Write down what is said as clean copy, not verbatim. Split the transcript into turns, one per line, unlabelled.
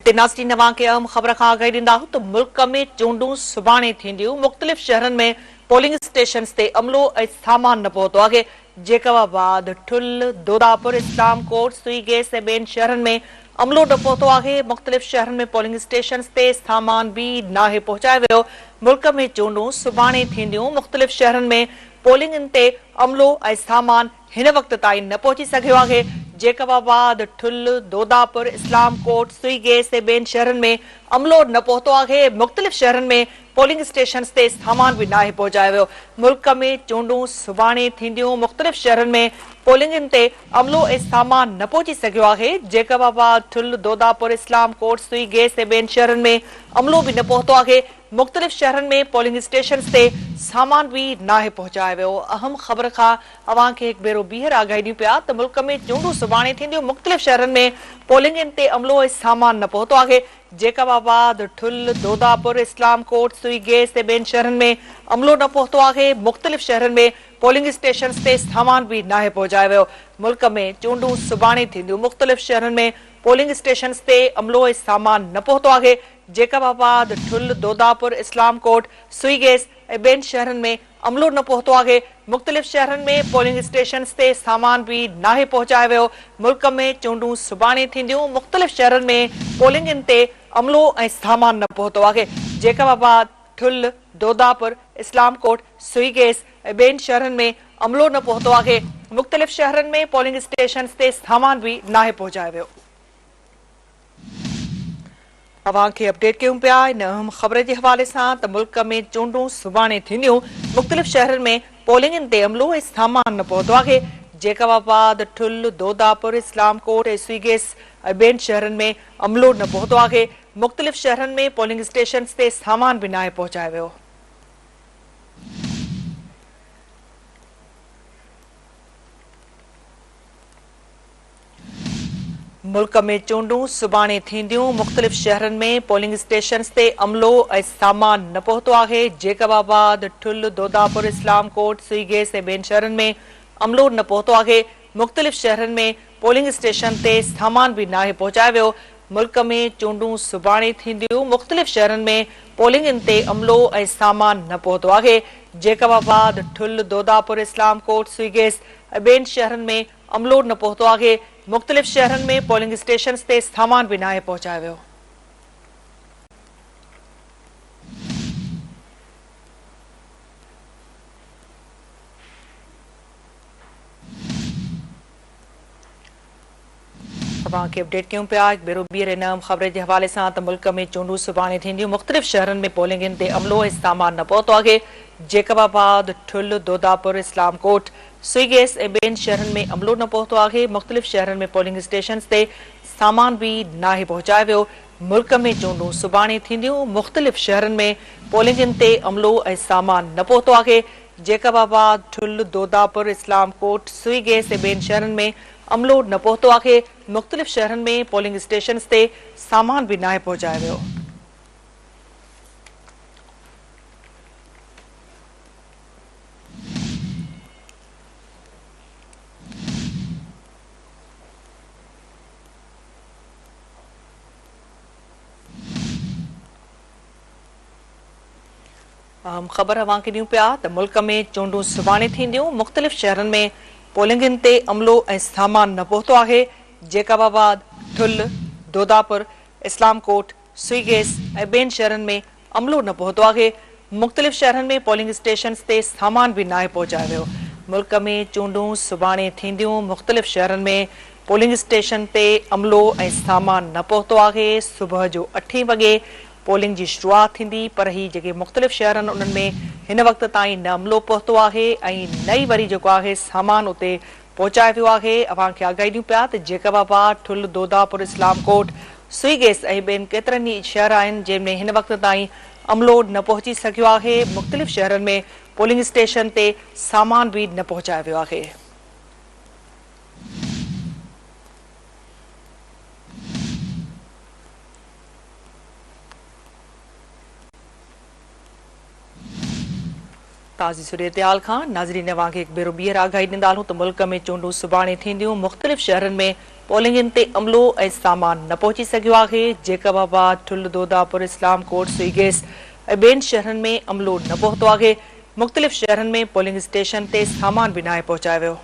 هتي ناظرين اوهان کي اهم خبر کان آگاهي ڏيندا آهيون ته ملڪ ۾ چونڊون سڀاڻي ٿينديون، مختلف شهرن ۾ پولنگ اسٽيشنز تي عملو ۽ سامان نه پهتو آهي، جيڪب آباد، ٺل، دوداپور، اسلام ڪوٽ، سوئي گيس ۽ ٻين شهرن ۾ عملو نه پهتو آهي، مختلف شهرن ۾ پولنگ اسٽيشنز تي سامان به ناهي پهچايو ويو، ملڪ ۾ چونڊون سڀاڻي ٿينديون، مختلف شهرن ۾ پولنگ تي عملو ۽ سامان هن وقت تائين نه پهچي سگهيو آهي، جيڪب آباد، ٺل، دوداپور، اسلام ڪوٽ، سوئي گيس ۽ ٻين شهرن ۾ عملو نه پهتو آهي، مختلف شهرن ۾ پولنگ اسٽيشنز تي سامان به ناهي پهچايو ويو، ملڪ ۾ چونڊون سڀاڻي ٿينديون، مختلف شهرن ۾ پولنگن تي عملو ۽ سامان نه پهچي سگهيو آهي، جيڪب آباد، ٺل، دوداپور، اسلام ڪوٽ، سوئي گيس ۽ ٻين شهرن ۾ عملو به نه پهتو آهي، مختلف شهرن ۾ پولنگ اسٽيشنز تي سامان به ناهي پهچايو ويو، اهم خبر کان اوهان کي هڪ ڀيرو ٻيهر آگاهي ڏيون پيا ته ملڪ ۾ چونڊون سڀاڻي ٿينديون، مختلف شهرن ۾ پولنگن تي عملو ۽ سامان نه پهتو آهي، جيڪب آباد، ٺل، دوداپور، اسلام ڪوٽ، سوئي گيس ۽ ٻين شهرن ۾ عملو نه پهتو آهي، مختلف شهرن ۾ پولنگ اسٽيشنز تي سامان به ناهي پهچايو ويو، ملڪ ۾ چونڊون سڀاڻي ٿينديون، مختلف شهرن ۾ پولنگ اسٽيشنز تي عملو ۽ سامان نه پهتو آهي، جيڪب آباد، ٺل، دوداپور، اسلام ڪوٽ، سوئي گيس ۽ ٻين شهرن ۾ عملو نه پهتو آهي، مختلف شهرن ۾ پولنگ اسٽيشنز تي سامان به ناهي پهچايو ويو، ملڪ ۾ چونڊون سڀاڻي ٿينديون، مختلف شهرن ۾ پولنگن تي عملو ۽ سامان نه پهتو آهي، جيڪب آباد، ٺل، دوداپور، اسلام ڪوٽ، سوئي گيس ۽ ٻين شهرن ۾ عملو نه پهتو آهي، مختلف شهرن ۾ پولنگ اسٽيشنز تي سامان به ناهي پهچايو ويو. اوهان کي اپڊيٽ ڪيون پيا ان اهم خبر جي حوالي سان ته ملڪ ۾ چونڊون سڀاڻي ٿينديون، مختلف شهرن ۾ پولنگن تي عملو ۽ سامان نه پهتو آهي، جيڪب آباد، ٺل، دوداپور، اسلام ڪوٽ ۽ سوئي گيس ۽ ٻين شهرن ۾ عملو نه پهتو آهي، مختلف شهرن ۾ پولنگ اسٽيشنز تي سامان به ناهي پهچايو ويو. ملڪ ۾ چونڊون سڀاڻي ٿينديون، مختلف شهرن ۾ پولنگ اسٽيشنز تي عملو ۽ سامان نه پهتو آهي، جيڪب آباد، ٺل، دوداپور، اسلام ڪوٽ، سوئي گيس ۽ ٻين شهرن ۾ عملو نه پهتو آهي، مختلف شهرن ۾ پولنگ اسٽيشن تي سامان به ناهي پهچايو ويو، ملڪ ۾ چونڊون سڀاڻي ٿينديون، مختلف شهرن ۾ پولنگن تي عملو ۽ سامان نه پهتو آهي، جيڪب آباد، ٺل، دوداپور، اسلام ڪوٽ، سوئي گيس ۽ ٻين شهرن ۾ عملو نه پهتو آهي، مختلف شهرن ۾ پولنگ اسٽيشنز تي سامان به ناهي پهچايو ويو. اوهان کي اپڊيٽ ڪيون پيا هڪ ڀيرو ٻيهر ان اهم خبر جي حوالي سان ته ملڪ ۾ چونڊون سڀاڻي ٿينديون، مختلف شهرن ۾ پولنگن تي عملو ۽ سامان نه پهتو آهي، جيڪب آباد، ٺل، دوداپور، اسلام ڪوٽ، سوئي گيس ۽ ٻين شهرن ۾ عملو نه پهتو آهي، مختلف شهرن ۾ پولنگ اسٽيشنز تي سامان به ناهي پهچايو ويو، ملڪ ۾ چونڊون سڀاڻي ٿينديون، مختلف شهرن ۾ پولنگن تي عملو ۽ سامان نه پهتو آهي، جيڪب آباد، ٺل، دوداپور، اسلام ڪوٽ، سوئي گيس ۽ ٻين شهرن ۾ عملو نه پهتو آهي، مختلف شهرن ۾ پولنگ اسٽيشنز تي سامان به ناهي پهچايو ويو. اهم خبر اوهان کي ڏيون پيا ته ملڪ ۾ چونڊون سڀاڻي ٿينديون، مختلف شهرن ۾ پولنگن تي عملو ۽ سامان نه پهتو آهي، جيڪب آباد، ٺل، دوداپور، اسلام ڪوٽ، سوئي گيس ۽ ٻين شهرن ۾ عملو نه پهتو آهي، مختلف شهرن ۾ پولنگ اسٽيشنز تي سامان به ناهي پهچايو ويو، ملڪ ۾ چونڊون سڀاڻي ٿينديون، مختلف شهرن ۾ پولنگ اسٽيشن تي عملو ۽ سامان نه پهتو آهي، صبح جو اٺين وڳي پولنگ جي شروعات ٿيندي پر هي جيڪي مختلف شهر آهن انهن ۾ هن وقت تائين نه عملو پهتو آهي ۽ نه ئي وري جيڪو آهي سامان اتي پهچايو ويو آهي، اوهان کي آگاهي ڏيون پيا ته جيڪب آباد، ٺل، دوداپور، اسلام ڪوٽ، سوئي گيس ۽ ٻين ڪيترن ئي شهر آهن جنهن ۾ هن وقت تائين عملو نه پهچي سگهيو آهي، مختلف شهرن ۾ پولنگ اسٽيشن تي سامان به نه پهچايو ويو آهي. تازي صورتحال کان ناظرين اوهان کي هڪ ڀيرو ٻيهر آگاهي ڏيندا هلون ته ملڪ ۾ چونڊون سڀاڻي ٿينديون، مختلف شهرن ۾ پولنگن تي عملو ۽ سامان نه پهچي سگهيو آهي، جيڪب آباد، ٺل، دوداپور، اسلام ڪوٽ، سوئي گيس ۽ ٻين شهرن ۾ عملو نه پهتو آهي، مختلف شهرن ۾ پولنگ اسٽيشن تي سامان به ناهي پهچايو ويو.